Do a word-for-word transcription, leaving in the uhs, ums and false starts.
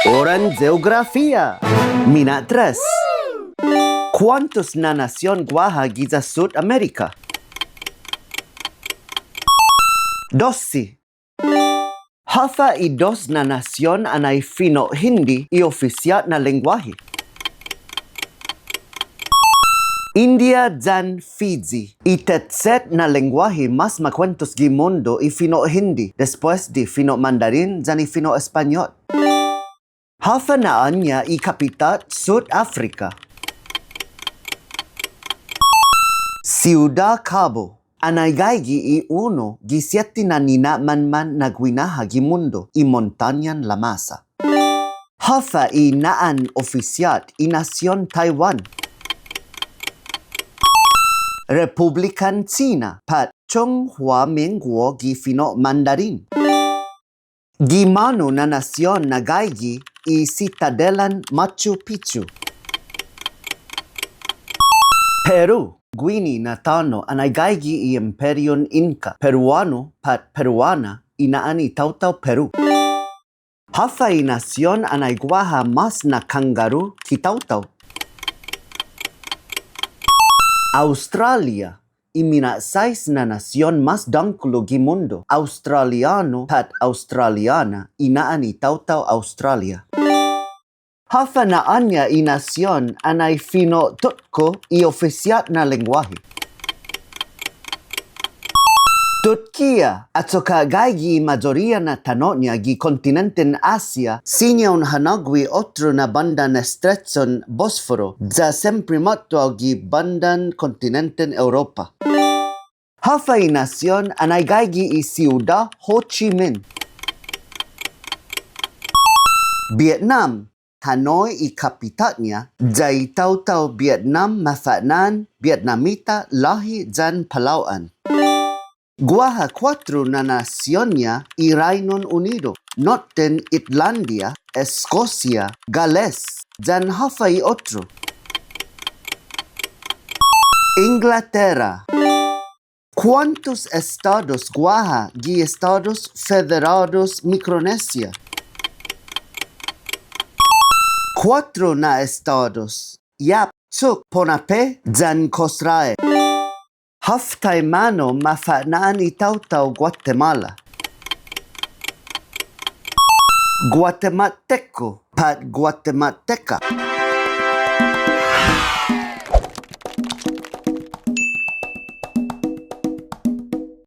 Oran Jeografia. Mina' tres. Kuåntos na nasion guaha giya Sud Amerika? Dosse. Håfa i dos na nasion anai fino' Hindi i ofisiåt na lengguåhi? India yan Fiji. I tetset na lengguåhi mas makuentos gi mundo i fino' Hindi, despues di fino' Mandarin yan i fino' Españot. Håfa na'ån-ña i kapitat Sud Afrika? Siudå Cabo. Anai gaige i unu gi siette na nina'manman na guinaha gi mundo i Montañan Lamasa. Håfa i na'an ofisiåt i nasion Taiwan? Republikan China, pat Chunghwa Mingguo gi fino' Mandarin. Gi månu na nasion na gaige i sitadelan Machu Picchu? Peru. Guini na tåno' anai gaige i Imperion Inka, Peruano pat Peruana i na'an i taotao Peru. Håfa i nasion anai guaha mas na kangaru ki taotao? Australia. I mina' sais na nasion mas dångkolo gi mundo, Australiano pat Australiana i na'an i taotao Australia. Håfa na'ån-ña i nasion anai fino' Tutku i ofisiåt na lengguåhi? Tutkia. Achokka' gaige i mayoria na tano'-ña gi kontinenten Asia, siña un hånågue otro na bandan Estrechon Bosforo, ya siempre måtto gi bandan kontinenten Europa. Håfa i nasion anai gaige i siudå Ho Chi Minh? Vietnam. Hanoi i kapitåt-ña, ya i taotao Vietnam mafa'na'an Vietnamita, låhi yan palao'an. Guaha kuåtro na nasion-ña i Rainun Unidu, notten Itlandia, Eskosia, Gales, yan håfa i otro? Inglatera. Kuåntos estådos guaha gi Estådos Federådos Mikronesia? Kuåtro na estådos. Yap, Chuuk, Ponape, yan Kosrae. Håf taimanu mafa'na'an i taotao Guatemala? Guatemalteco pat Guatemalteca.